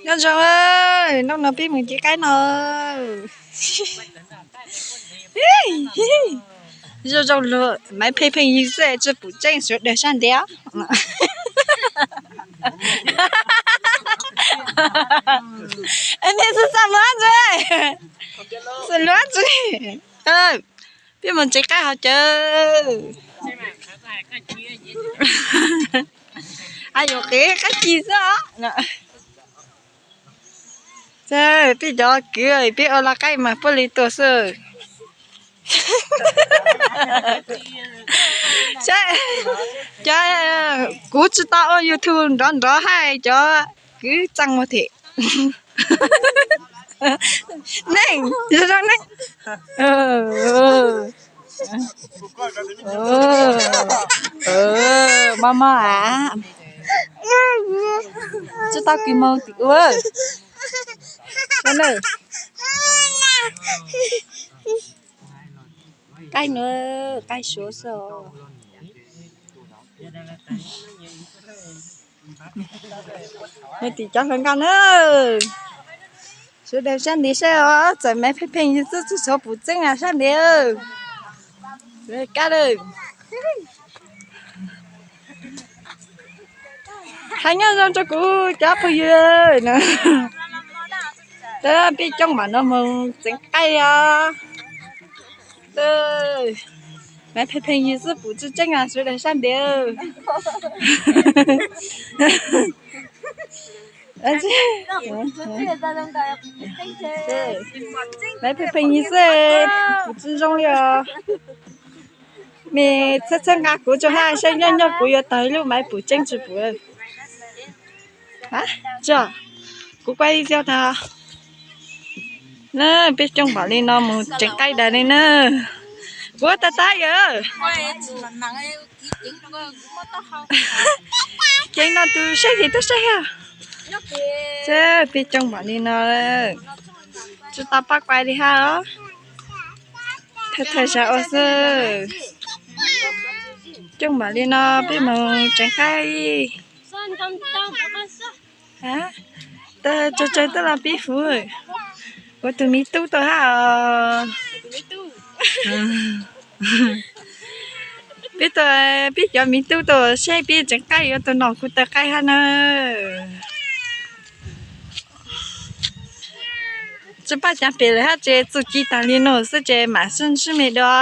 Nyob zoo, hnub no peb mus nce qaib no. Zoo zoo luag, Maiv Pheej Pheej Yig xwb tsis pum tseeb, sawv daws sab ntiav. Nej xav luag ntxiv, xav luag ntxiv. Peb mus tsev qaib hos cawv. Yuav qev qaib ci xwb. Peb cov kwv peb ua laj qaib mas puab li tuaj xwb. Cov, kuv tsis tau ua YouTube nrov nrov hais cov kwv txeej ua them. Neej, zoo zoo neej. Mob mob av. Tsis tau kis moog tim ua. Qaib na, qaib suav xwb os. Nyob tim cov hluas nkauj na, sawv daws sab ntiav saib os, txawm Maiv Pheej Pheej Yig xwb tsis tshua pum tseeb na sab ntiav. Kab lawm. Hais nyob zoo rau kuv cov phooj ywg na. Peb coob npaum no moog tseev qaib os. Maiv Pheej Pheej Yig xwb pum tseeb tseeb na sawv daws sab ntiav. Maiv Pheej Pheej Yig xwb pum tsis zoo li os. Mej txhawb txhawb nqa kuv tso hab, saib nyob nyob kuv yuav tau ib lub maiv pum tseeb tsis pum. Tso, kuv kuaj ib zaug tag. Na, peb coob npaum li no mus tseev qaib daws li na. Kuv tab tab yawm. Ceev no tus saib ces tub saib os. Peb coob npaum li no, tsis tau pab kuaj li hab os. Thawj thawj zaug ua xwb. Coob npaum li no peb mus tseev qaib. Tawg tsawg tsawg tuaj los pib fuv. Kuv tus me tub tau hab os. Peb tau, peb cov me tub tau saib peb tseev qaib yuav tau nom kuv taw qaib hab na. Tsis paj cav pem lawm hab ces txuj ci tag li no xwb ces mam sib ntsib me dua.